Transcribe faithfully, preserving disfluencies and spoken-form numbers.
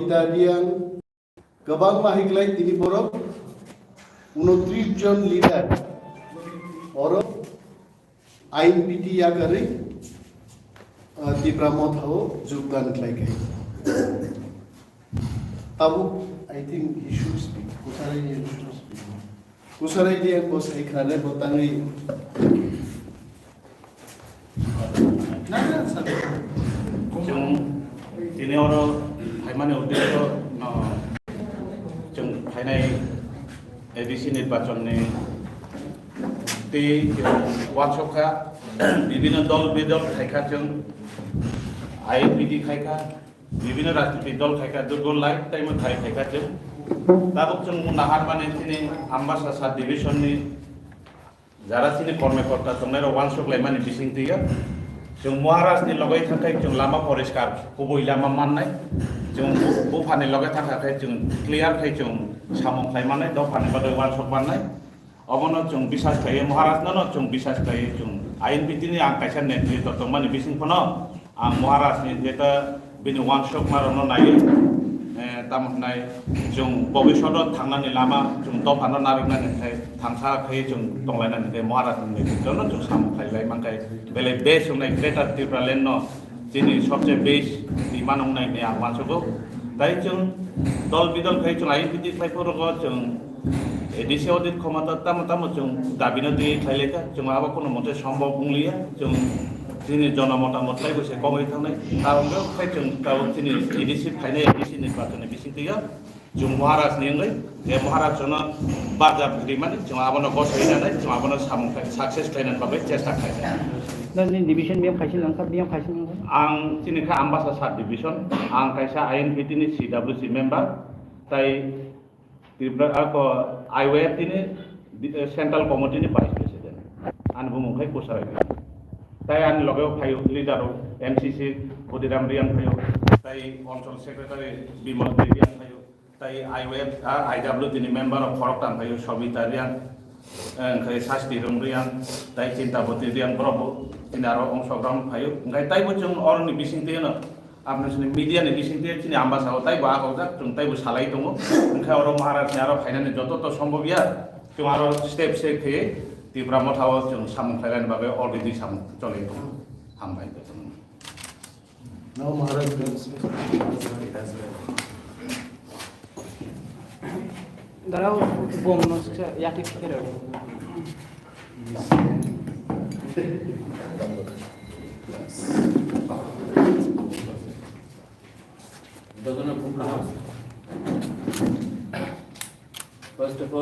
Italian, kwbangma hiklai tini borok unotris jon leader oro I N P T yakarwi, uh, Tipra Motha o jogdan khlai khai. Tabuk, I think he should speak. Kusarai he should speak. Kusarai di ang bosai khnale botangwi. Na, na, sir. Chwng tini oro phaimani uddesyo, no, chwng phainai A D C nirbachonni tei chwng uansukha, bibhinno dol bidol khaikha chwng, I N P T khaikha, bibhinno rajnitik dol khaikha, durgo lai tei mo khai khaikha chwng. Tabuk chwng nahar mani chini Ambasa sub division ni jara chini korme korta tongnai rok uansuk laimani bising twi o. Chwng Maharaj ni logoi thangkhai chwng lama poriskar, kubui lama mannai. Chwng bu-, buphani logoi thangkha khai chwng clear khai chwng samung khlai mannai, dophani bagwi uansuk mannai. Obono chwng bisas khlaiwi, Maharaj no no chwng bisas khlaiwi chwng I N P T ni ang kaisa netritw tongmani bising phano ang Maharaj ni jeta bini uansukma rokno naiwi, eh, tamo hwnai chwng bobiswt o thangnani lama chwng dophano narwknani khai thangsa khai chwng tonglainani khai Maharaj ni netritw no chwng samung khlai lai mankhai belai best wngnai Greater Tipraland no chini sobse best twi mano wngnai hinwi ang uansugo. Tai chwng dol bidol khai chwng I N P T khlai phuru go chwng A D C audit khomata tamo tamo chwng dabi no twi khlai lai kha, chwng abo kono mote sombhob wng liya, chwng chini jono motamot taibo se kogwi thangnai, karon bo khai chwng tabuk chini A D C phainai A D C ni bachani bising twi o. Chwng Maharaj ni wngwi, je Maharaj no barjak rimani, chwng abono gosoi nanai, chwng abono samung khai, success khlainani bagwi chesta khlainai. Nini division biyang kaisa nangkha, biyang kaisa nangkha. Ang chini kha Ambasa sub division, ang kaisa I N P T ni C W C member, tai Tripura, ako, I Y F T ni di-, eh, central committee ni vice president. Ani bumung khai Kusarai. Tai ani loge o phaio leader o M C C Budiram Riang phaio, tai Control Secretary Bimal Riang phaio. Tai I Y F, ah, I W T ni member rok khoroktham phaio, Sobita Riang, eh, wngkhe Sasti Rung Riang, tai Chintaboti Riang, borok bo chini aro ongsograhon phaio. Wngkhe taibo chwng oroni bisingtwi no, apni chini media ni bisingtwi chini Ambasa o taibo akokjak, chwng taibo salai tongo. Wngkhe oro Maharaj ni aro phainani joto to sombhob ya, chwng aro step step khe Tipra Motha o chwng samung khlainani bagwi already samung cholai tongo. Hambai jotono. Now Maharaj will speak. Darao, bom no se yati khere. First of all,